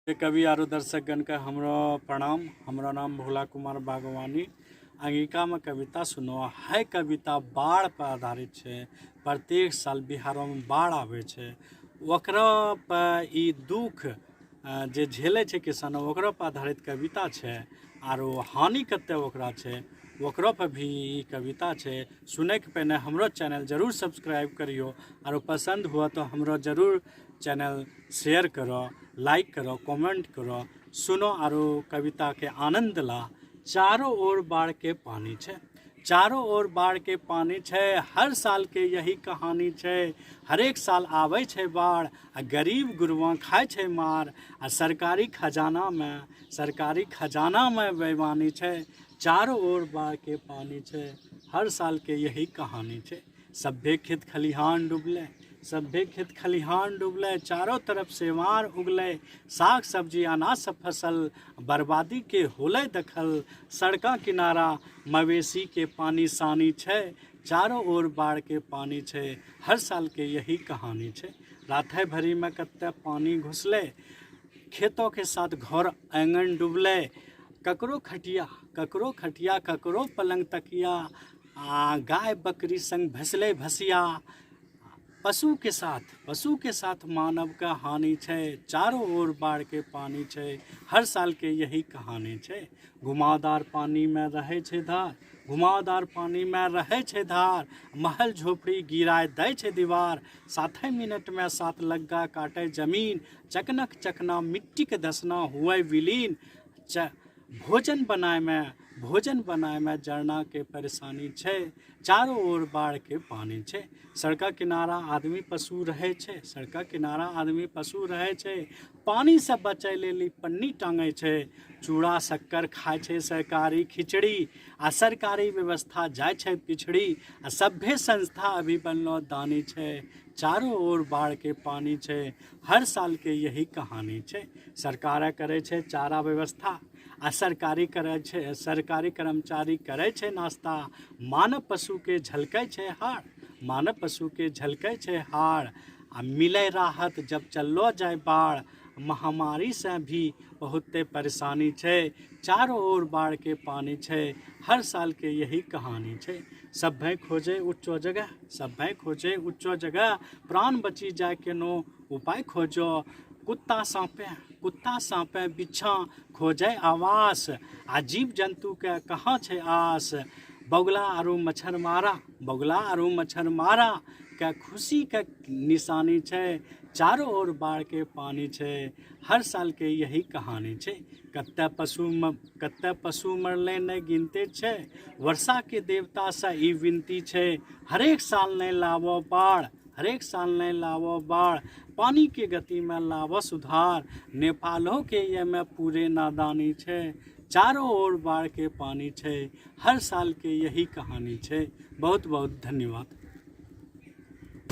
कवि आरो दर्शकगणके हमरो प्रणाम। हमरो नाम भोला कुमार बागवानी। अंगिकामे कविता सुनो है। कविता बाढ़ पर आधारित छै। प्रत्येक साल बिहारोमे बाढ़ आबै छै, ओकरो पर ई दुख जे झेलै छै किसान, ओकरो पर आधारित कविता छै। आरो हानि कते ओकरा छै, ओकरो पर भी ई कविता छै। सुनैके पहिने हमरो चैनल जरूर सब्सक्राइब करियो, आरो पसंद हुआ तो हमरो जरूर चैनल शेयर करो, लाइक करो, कमेंट करो। सुनो आरो कविता के आनंद ला। चारों ओर बाढ़ के पानी छै, चारों ओर बाढ़ के पानी छै, हर साल के यही कहानी छै। हरेक साल आबै छै बाढ़ आ गरीब गुरबा खाय छै मार, आ सरकारी खजाना में, सरकारी खजाना में बेईमानी छै। चारों ओर बाढ़ के पानी छै, हर साल के यही कहानी छै। सभे खेत खलिहान डूबले, सभे खेत खलिहान डूबले, चारों तरफ सेवार उगले। साग सब्जी अनाज सब फसल बर्बादी के होले दखल। सड़का किनारा मवेशी के पानी सानी छै। चारों ओर बाढ़ के पानी छै, हर साल के यही कहानी छै। रात भरी में कत्ते पानी घुसले, खेतों के साथ घर आंगन डूबले। ककरो खटिया, ककरो खटिया, ककरो पलंग तकिया, आ गाय बकरी संग भसले भसिया। पशु के साथ, पशु के साथ मानव का हानि छै। चारों ओर बाढ़ के पानी छै, हर साल के यही कहानी छै। घुमावदार पानी में रहै छै धार, घुमावदार पानी में रहै छै धार, महल झोपड़ी गिराय दै छै दीवार। 7 मिनट में 7 लग्गा काटे जमीन, चकनक चकना मिट्टी के धसना हुए विलीन। भोजन बनाए में, भोजन बनाए में जरना के परेशानी छै। चारों ओर बाढ़ के पानी छै। सड़क किनारा आदमी पशु रहै छै, सड़क किनारा आदमी पशु रहै छै, पानी से बचै लेली पन्नी टांगै छै। चूड़ा शक्कर खाय छै सरकारी खिचड़ी, आ सरकारी व्यवस्था जाय छै पिछड़ी, आ सभ्य संस्था अभी बनलो दानी छै। चारों ओर बाढ़ के पानी छै, हर साल के यही कहानी छै। सरकार करै छै चारा व्यवस्था, आ सरकारी करै छै, सरकारी कर्मचारी करै छै नाश्ता। मानव पशु के झलकै छै हाड़, मानव पशु के झलकै छै हाड़, आ मिले राहत जब चललो जाय बाढ़। महामारी से भी बहुते परेशानी छै। चारों ओर बाढ़ के पानी छै, हर साल के यही कहानी छै। सब भय खोजे ऊंचो जगह, सब भय खोजे ऊंचो जगह, प्राण बची जाय के नो उपाय खोजो। कुत्ता साँपे, कुत्ता साँपे बिच्छा खोजे आवास, आ जीव जंतु के कहाँ छै आस। बगुला आरू मच्छर मारा, बगुला आरू मच्छर मारा के खुशी के निशानी छै। चारों ओर बाढ़ के पानी छै, हर साल के यही कहानी छै। कत्ते पशु कत्ते पशु मरले नहि गिनते छै। वर्षा के देवता से ई विनती छै, हरेक साल नहि लाबो बाढ़, हरेक साल नहि लाबो बाढ़, पानी के गति में लाबो सुधार। नेपालो के ये में पूरे नादानी छै। चारों ओर बाढ़ के पानी छै, हर साल के यही कहानी छै। बहुत बहुत धन्यवाद।